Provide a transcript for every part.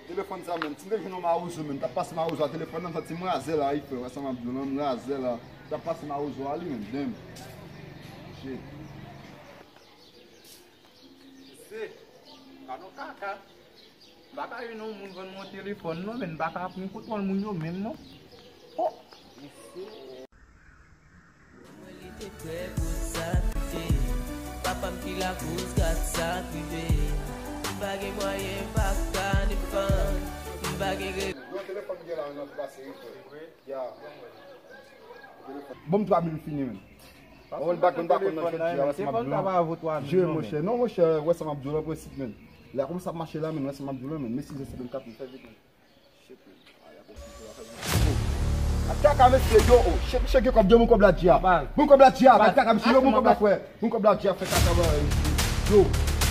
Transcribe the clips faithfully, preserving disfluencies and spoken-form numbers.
Telefòn sa menm, si m te jwenn yon mawozo menm, t ap pase mawozo a telefòn nan, santi m razè la, wi frè, wè sa m ap di w lan, m razè la, t ap pase mawozo a li menm, damn. Shit. Se, pa non kaka. M pa ka jwenn yon moun vann mwen telefòn non, men m pa ka pran kontwòl moun yo menm non. Oh, mesye. Mwen li te prè pou sa rive. Papa m ki lakoz gad sa k rive. M pa gen mwayen, m pa ka depann. M pa gen re- Yon telefòn gen la nan pase wi frè. Ya. Bon, m twa mil fini menm. Mwen pa konn, pa konn nan jodi a, wè sa m ap di w lan. Jere monchè. Non monchè, wè sa m ap di w lan, prensip menm. Lè a kòmanse ap mache la menm, wè sa m ap di w lan menm. Mesi zen senkann kat mil, fè vit menm. Shit, man. Ay, ap fè vit. Ak kaka mesye, yo, oh, shit, mesye gen kòb, yo, bon kòb la di a. Bon kòb la di a, ak kaka mesye, yo, bon kòb la frè. Bon kòb la di a, fè kaka, ba, yo,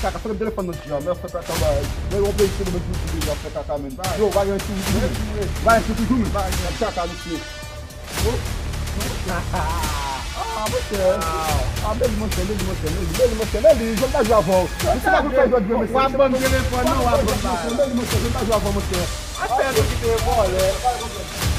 kaka, fè telefòn nan di a, men fè kaka, ba, men yon peyi se de men toujou, yo, fè kaka, men. Yo, ba, yon ti, ba, yon ti toujou, men. Ak kaka mesye. Oh. Ah, monchè. Ah, men li, monchè, men li, monchè, men li, men li, monchè, men li, jodi a jwe avè w. Ou se pa pou fè jodi, men w ap ban m telefòn nan, w ap ban m bagay. Men li, monchè, jodi a jwe avè w, monchè. Afè nou ki te vòlè.